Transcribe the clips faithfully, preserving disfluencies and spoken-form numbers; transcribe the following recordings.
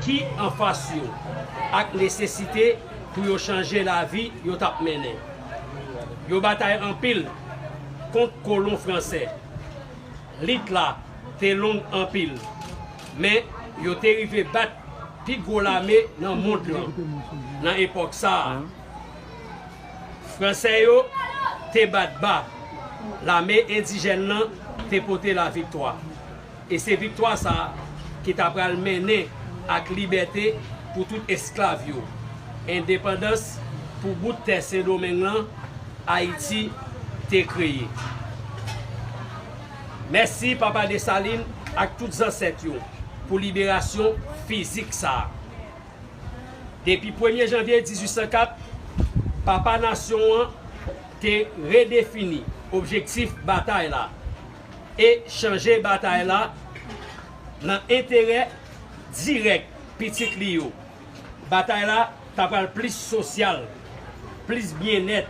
ki anfas yo ak nesesite pou yo chanje lavi yo t ap mennen. Yo batay anpil kont kolon fransè. Lit la te long anpil, men yo te rive bat pi gwo lame nan mond lan nan epòk sa a. Fransè yo te bat ba, lame endijèn lan te pote laviktwa. E se viktwa sa a ki ta pral mennen ak libète pou tout esklav yo, endepandans pou bout tè Sendomeng lan Ayiti te kreye. Mèsi Papa Desalin ak tout zansèt yo pou liberasyon fizik sa a. Depi premye janvye dizuit san kat, Papa Nasyon an te redefini objektif batay la e chanje batay la nan enterè dirèk pitit li yo. Batay la ta pral plis sosyal, plis byennèt,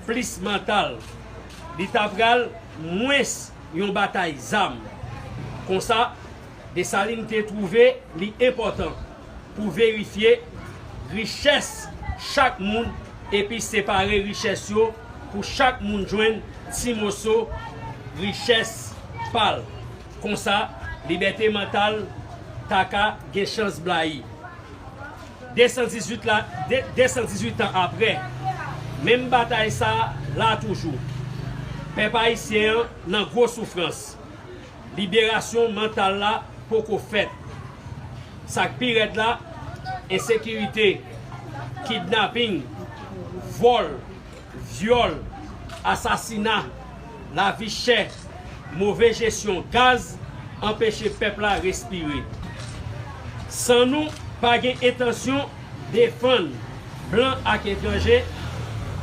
plis mantal. Li ta pral mwens yon batay zam. Konsa, Desalin te twouve li enpòtan pou verifye richès chak moun epi separe richès yo pou chak moun jwenn ti moso richès pa l. Konsa, libète mantal ta ka gen chans blayi. De san dizuit la, de, de san dizuit an apre, menm batay sa a la toujou. Pèp ayisyen an nan gwo soufrans. Liberasyon mantal la poko fèt. Sa k pi rèd la, ensekirite, kidnaping, vòl, vyòl, asasina, lavi chè, move jesyon gaz anpeche pèp la respire. San nou pa gen entansyon defann blan ak etranje,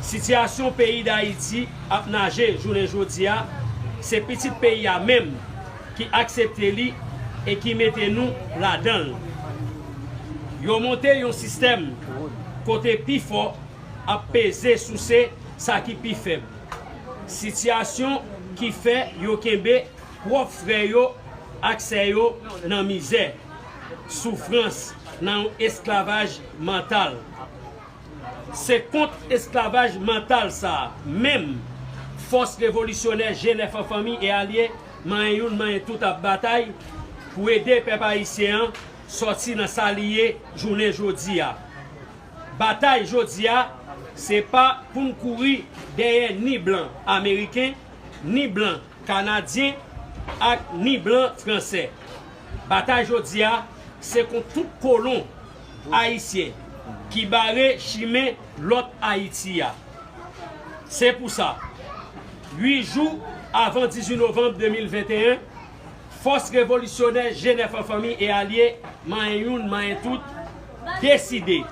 sitiyasyon peyi Dayiti ap naje jounen jodi a, se pitit peyi a menm ki aksepte li e ki mete nou ladan l. Yo monte yon sistèm kote pi fò ap peze souse sa ki pi fèb. Sitiyasyon ki fè yo kenbe pwòp frè yo ak sè yo nan mizè, soufrans, nan yon esklavaj mantal. Se kont esklavaj mantal sa a menm fòs revolisyonè G nèf an fanmi e alye, manyen youn, manyen tout ap batay pou ede pèp ayisyen an sòti nan sa li ye jounen jodi a. Batay jodi a, se pa pou n kouri dèyè ni blan ameriken, ni blan kanadyen, ak ni blan fransè. Batay jodi a, se kont tout kolon ayisyen ki bare chimen lòt Ayiti a. Se pou sa, uit jou avan dizuit novanm de mil venteyen, fòs revolisyonè G nèf an fanmi e alye, manyen youn, manyen tout, deside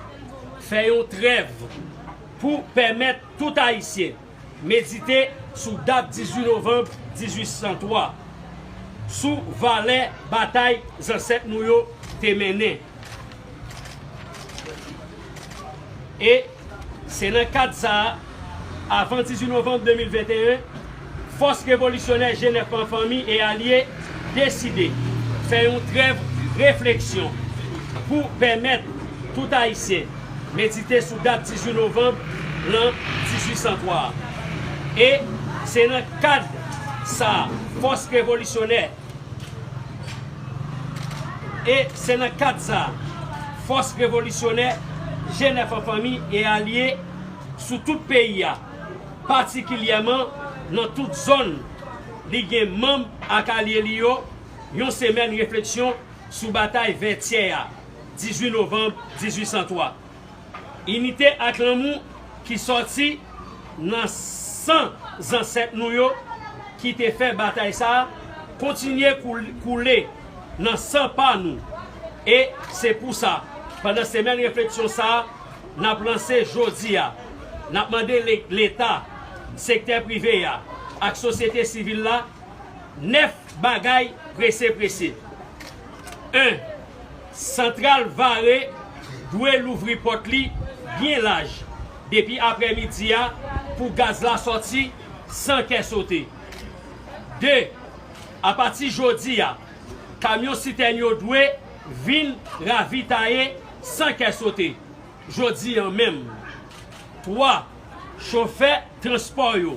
fè yon trèv pou pèmèt tout Ayisyen medite sou dat dizuit novanm dizuit san twa, sou valè batay zansèt nou yo te mennen. E se nan kad sa a, avan dizuit novanm de mil venteyen, fòs revolisyonè G nèf an fanmi e alye deside fè yon trèv refleksyon pou pèmèt tout Ayisyen medite sou dat dizuit novanm lan dizuit san twa a. E se nan kad sa a, fòs revolisyonè E se nan kad sa a, fòs revolisyonè G nèf an fanmi e alye sou tout peyi a, patikilyèman nan tout zòn li gen manm ak alye li yo, yon semèn refleksyon sou batay Vètyè a, dizuit novanm dizuit san twa. Inite ak lanmou ki sòti nan san zansèt nou yo ki te fè batay sa a kontinye koul-, koule nan san pa nou. E se pou sa, pandan semèn refleksyon sa a, n ap lanse jodi a, n ap mande le-, Leta, sektè prive a ak sosyete sivil la nèf bagay prese prese. En, Santral Vare dwe louvri pòt li byen laj depi aprèmidi a pou gaz la sòti san kè sote. De, apati jodi a, kamyon sitèn yo dwe vin ravitaye san kè sote jodi a menm. Twa, chofè transpò yo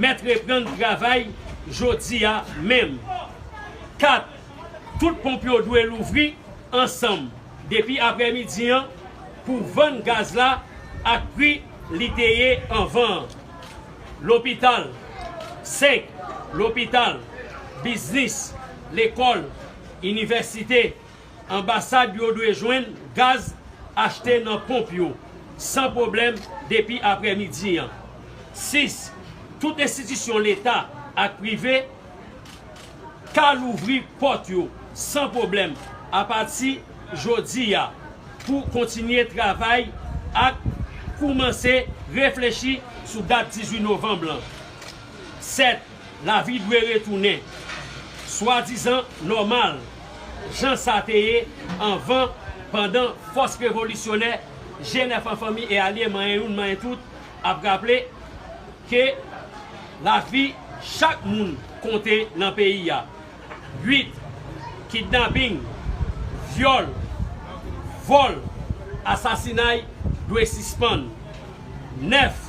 mèt reprann travay jodi a menm. Kat, tout ponp yo dwe louvri ansanm depi aprèmidi an pou vann gaz la ak pri li te ye anvan an. Lopital, senk, lopital, biznis, lekòl, inivèsite, anbasad yo dwe jwenn gaz achte nan ponp yo san pwoblèm depi aprèmidi an. Sis, tout enstitisyon leta ak prive ka louvri pòt yo san pwoblèm apati jodi a pou kontinye travay ak koumanse reflechi sou dat dizuit novanm lan. Sèt, lavi dwe retounen swadizan nòmal, jan sa te ye anvan, pandan fòs revolisyonè G nèf an fanmi e alye manyen youn manyen tout ap raple ke lavi chak moun konte nan peyi a. Uit, kidnaping, vyòl, vòl, asasinay dwe sispann. Nèf,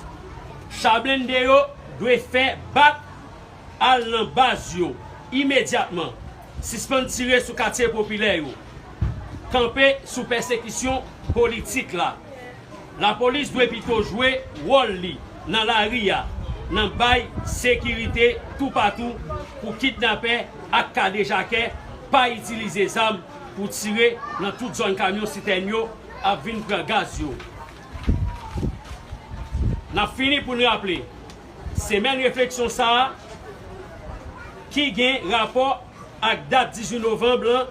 cha blende yo dwe fè bak al nan baz yo imedyatman. Sispann tire sou katye popilè yo. Kanpe sou pèsekisyon politik la. Lapolis dwe pito jwe wòl li nan lari a, nan bay sekirite toupatou pou kidnapè ak kadejakè pa itilize zam pou tire nan tout zòn kamyon sitèn yo ap vin pran gaz yo. N ap fini pou n raple, semèn refleksyon sa a ki gen rapò ak dat dizuit novanm lan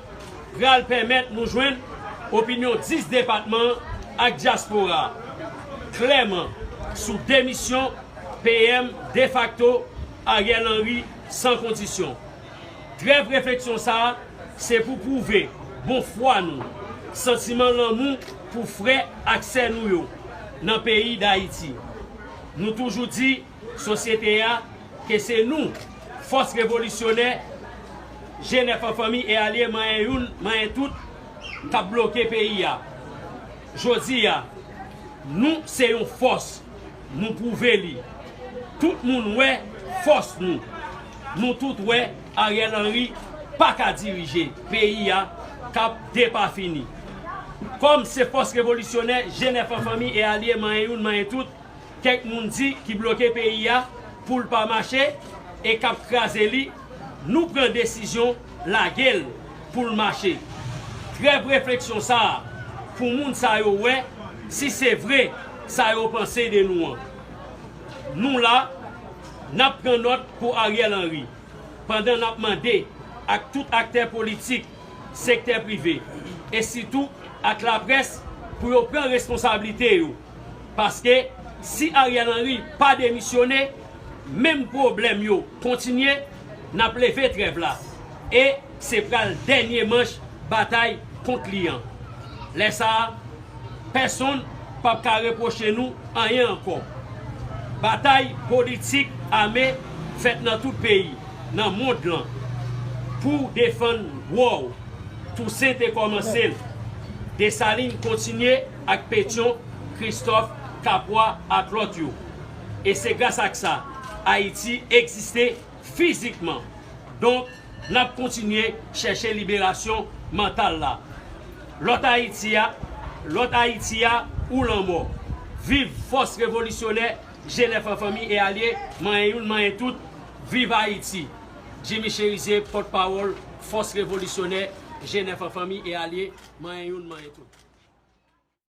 pral pèmèt nou jwenn opinyon dis depatman an ak dyaspora a klèman sou demisyon P M defakto Ariel Henry san kondisyon. Trèv refleksyon sa a se pou pwouve bon fwa nou, santiman lanmou pou frè ak sè nou yo nan peyi Dayiti. Nou toujou di sosyete a ke se nou, fòs revolisyonè, G nèf an fanmi e alye manyen youn, manyen tout, k ap bloke peyi a. Jodi a, nou se yon fòs, nou pwouve li. Tout moun wè fòs nou. Nou tout wè Ariel Henry pa ka dirije peyi a k ap depafini. Kòm se fòs revolisyonè G nèf an fanmi e alye manyen youn manyen tout, kèk moun di ki bloke peyi a pou l pa mache e k ap kraze li, nou pran desizyon lage l pou l mache. Trèv refleksyon sa a pou moun sa yo wè si se vre sa yo panse de nou an. Nou la, n ap pran nòt pou Ariel Henry, pandan n ap mande ak tout aktè politik, sektè prive, e sitou ak laprès pou yo pran responsablite yo. Paske si Ariel Henry pa demisyone, menm pwoblèm yo kontinye, n ap leve trèv la. E se pral dènye manch batay kont li an. Lè sa a, pèsonn p ap ka repwoche nou anyen ankò. Batay politik ame fèt nan tout peyi, nan mond lan, pou defann dwa w. Tousen te kòmanse l. Desalin kontinye ak Petyon, Kristòf, Kapwa ak lòt yo. E se gras ak sa Ayiti egziste fizikman. Donk, n ap kontinye chèche liberasyon mantal la. Lòt Ayiti a, lòt Ayiti a ou lanmò. Viv fòs revolisyonè G nèf an fanmi e alye, manyen youn, manyen tout. Viv Ayiti! Jimmy Chérizier, pòtpawòl fòs revolisyonè G nèf an fanmi e alye, manyen youn, manyen tout.